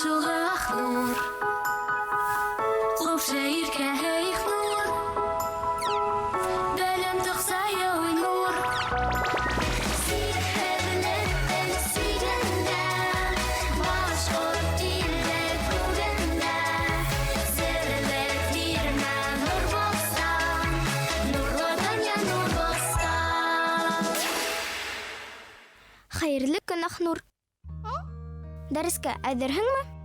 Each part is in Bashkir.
Шуғы Ахнур. Ҡупшы иркә Нур. Белем тоҡсайы Нур. Сикһеҙлектең сигендә, Башҡорт иле күгендә, Серле тирмә нур бостан, Нурлы донъя нур бостан. Хәйерле көн, Ахнур. Дәрескә әҙерһеңме?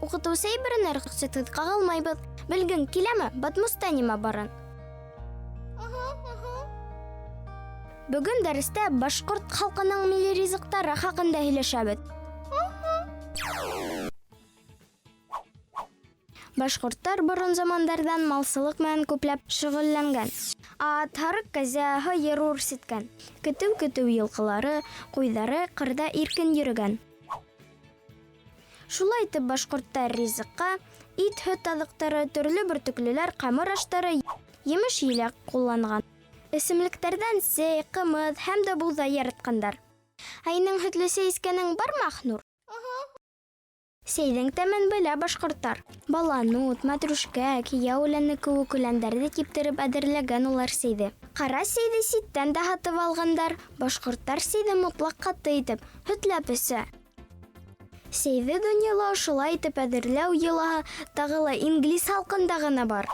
Уҡытыусы әйберенә рөхсәтһеҙ ҡағылмайбыҙ. Белгең киләме, Батмуста нимә барын? Бөгөн дәрестә башҡорт халҡының милли ризыҡтары хаҡында һөйләшәбеҙ. Башҡорттар борон замандарҙан малсылыҡ менән күпләп шөғөлләнгән. Ат, һарыҡ, кәзә, һыйыр үрсеткән. Көтөү-көтөү йылҡылары, ҡуйҙары ҡырҙа иркен йөрөгән. Шулай итеп, башҡорттар ризыҡҡа ит, һөт аҙыҡтары, төрлө бөртөклөләр, ҡамыр аштары, емеш-еләк ҡулланған. Эсемлектәрҙән сәй, ҡымыҙ һәм дә буҙай яратҡандар. Ә һинең һөтлө сәй эскәнең бармы, Ахнур? Сәйҙең тәмен белә башҡорттар. Баланут, мәтрүшкә, кейә үләне кеүек үләндәрҙе киптереп әҙерләгән улар сәйҙе. Ҡара сәйҙе ситтән дә һатып алғандар. Башҡорттар сәйҙе мотлаҡ ҡаты итеп, һөтләп эсә. Сәйҙе донъяла ошолай итеп әҙерләү йолаһы тағы ла инглиз халҡында ғына бар.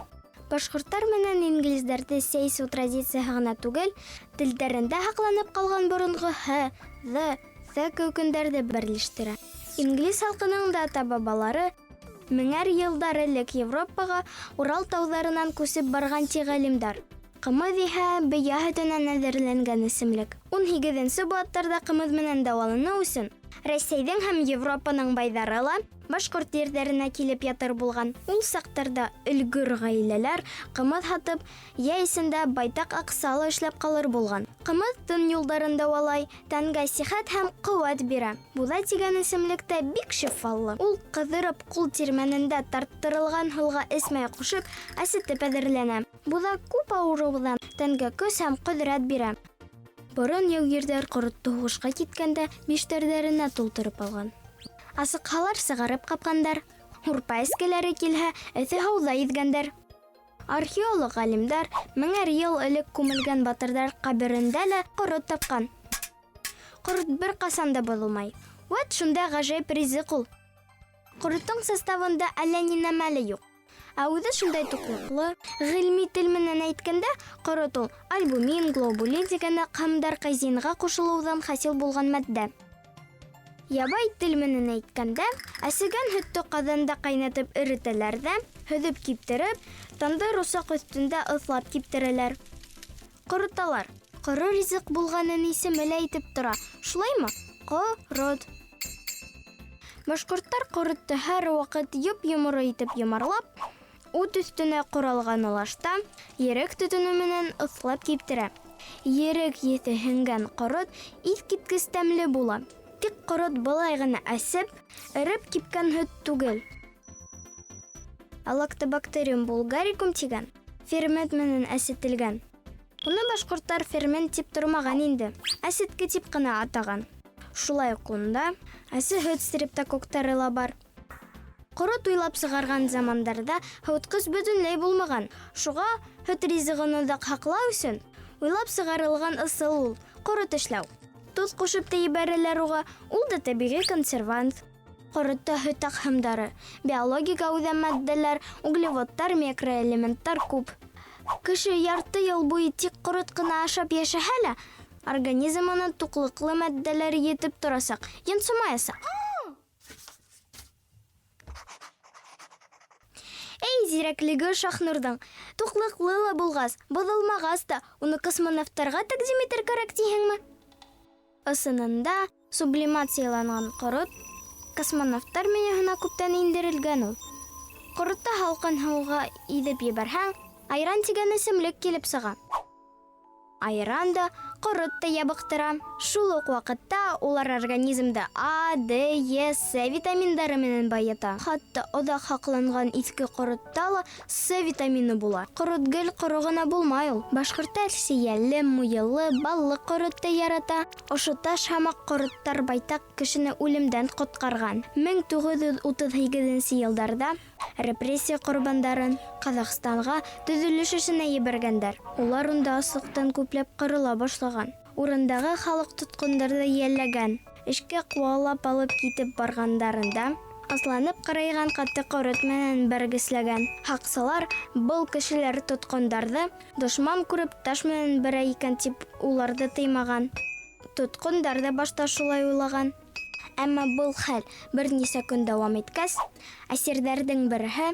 Башҡорттар менән инглиздәрҙе сәй эсеү традицияһы ғына түгел, телдәрендә һаҡланып ҡалған боронғо һ, ҙ, ҫ кеүек өндөр берләштерә. Инглиз халҡының да ата-бабалары меңәр йылдар элек Европаға Урал тауҙарынан күсеп барған, ти ғалимдар. Ҡымыҙ иһә бейә һөтөнән әҙерләнгән эсемлек. 18-нсе быуаттарҙа ҡымыҙ менән дауаланыу өсөн Рәсәйҙең һәм Европаның байҙары ла башҡорт ерҙәренә килеп ятыр булған. Ул саҡтарҙа өлгөр ғаиләләр ҡымыҙ һатып, йәй эсендә байтаҡ аҡса ла эшләп ҡалыр булған. Ҡымыҙ тын юлдарын дауалай, тәнгә сихәт һәм ҡеүәт бирә. Буҙа тигән эсемлек тә бик шифалы. Ул ҡыҙырып ҡул тирмәнендә тарттырылған һыуға эсмәй ҡушып, әсетеп әҙерләнә. Буҙа күп ауырыуҙан тәнгә көс һәм ҡөҙрәт бирә. Борон яугирҙәр ҡоротто һуғышҡа киткәндә биштәрҙәренә тултырып алған. Асыҡһалар сығарып ҡапҡандар. Һурпа эскеләре килһә, эҫе һыуҙа йөҙгәндәр. Археолог ғалимдар меңәр йыл элек күмелгән батырҙар ҡәберендә лә ҡорот тапҡан. Ҡорот бер ҡасан да боҙолмай. Вәт шундай ғәжәйеп ризыҡ ул. Ҡороттоң составында әллә ни нәмә лә юҡ. Ә үҙе шундай туҡлыҡлы. Ғилми тел менән әйткәндә, ҡорот ул альбумин, глобулин тигән аҡһымдар казеинға ҡушылыуҙан хасил булған матдә. Ябай тел менән әйткәндә, әсегән һөттө ҡаҙанда ҡайнатып эретәләр ҙә, һөҙөп киптереп, тандыр усаҡ өҫтөндә ыҫлап киптерәләр. Ҡороталар. Ҡоро ризыҡ булғанын исеме лә әйтеп тора. Шулаймы? Ҡорот. Башҡорттар ҡоротто һәр ваҡыт йоп-йоморо итеп йомарлап, ут өҫтөнә ҡоралған ылашта ерек төтөнө менән ыҫлап киптерә. Ерек еҫе һеңгән ҡорот иҫ киткес тәмле була. Тик ҡорот былай ғына әсеп, эреп кипкән һөт түгел. Ә лактобактериум булгарикум тигән фермент менән әсетелгән. Уны башҡорттар фермент тип тормаған инде, әсетке тип ҡына атаған. Шулай уҡ унда әсе һөт стрептококтары ла бар. Ҡорот уйлап сығарған замандарҙа һыуытҡыс бөтөнләй булмаған. Шуға һөт ризығын оҙаҡ һаҡлау өсөн уйлап сығарылған ысул ул ҡорот эшләү. Тоҙ ҡушып та ебәрәләр уға, ул да тәбиғи консервант. Ҡоротта һөт аҡһымдары, биологик әүҙәм матдәләр, углеводтар, микроэлементтар күп. Кеше ярты йыл буйы тик ҡорот ҡына ашап йәшәһә лә, организмына туҡлыҡлы матдәләр етеп торасаҡ, йонсомаясаҡ. Эй, зирәклеге Шахнурҙың! Туҡлыҡлы ла булғас, боҙолмағас та, уны космонавттарға тәҡдим итер кәрәк тиһеңме? Ысынында сублимацияланған ҡорот космонавттар менюһына күптән индерелгән ул. Ҡоротто һалҡын һыуға иҙеп ебәрһәң, айран тигән эсемлек килеп сыға. Айран да, Ҡорот та ябыҡтыра. Шул уҡ ваҡытта улар организмды А, Д, Е, С витаминдары менән байыта. Хатта оҙаҡ һаҡланған иҫке ҡоротта ла С витамины була. Ҡорот гел ҡоро ғына булмай ул. Башҡорттар сейәле, муйыллы, баллы ҡоротто ярата. Ошо таш һымаҡ ҡороттар байтаҡ кешене үлемдән ҡотҡарған. 1938 йылдарҙа репрессия ҡорбандарын Ҡаҙағстанға төҙөлөш эшенә ебәргәндәр. Улар унда аслыҡтан күпләп ҡырыла башлаған. Урындағы халыҡ тотҡондарҙы йәлләгән. Эшкә ҡыуалап алып китеп барғандарында асланып ҡарайған ҡаты ҡорот менән бәргесләгән. Һаҡсылар был кешеләр тотҡондарҙы дошман күреп таш менән бәрә икән тип уларҙы тыймаған. Тотҡондар ҙа башта шулай уйлаған. Әммә был хәл бер нисә көн дауам иткәс, әсирҙәрҙең береһе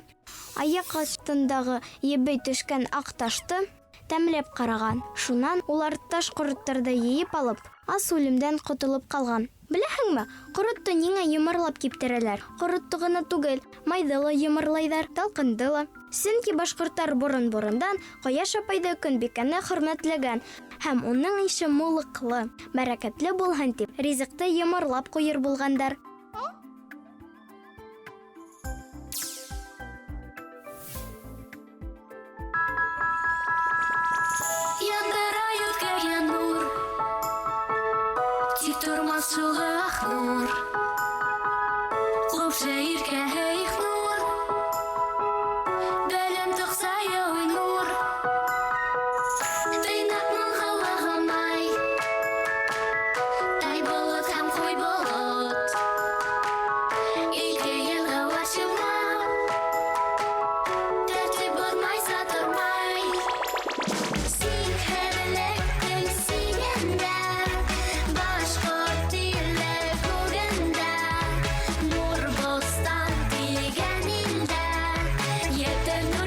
аяҡ аҫтындағы ебей төшкән аҡ ташты тәмләп ҡараған. Шунан улар таш ҡороттарҙы йыйып алып, ас үлемдән ҡотолоп ҡалған. Беләһеңме, ҡоротто ниңә йомарлап киптерәләр? Ҡоротто ғына түгел, майҙы ла йомарлайҙар, талҡынды ла. Сөнки башҡорттар борон-борондан Ҡояш апайҙы, Көнбикәне хөрмәтләгән һәм уның ише муллыҡлы, бәрәкәтле булһын тип, ризыҡты йомарлап ҡуйыр булғандар. Яндыра йөҙгәгән нур, Тик тормаҫ шуға аҡ нур. Ҡупшы иркә нур, Бәлем тоҡсай нур. Тыйнаҡ моңһоулығымай, Тай болот һәм ҡуй болот. Ике йылға башыма, Тәртип боҙмайса тормай. Сикһеҙлектең сигендә, Башҡорт иле күгендә, Нур боҫтан тигән илдә, Ете нур.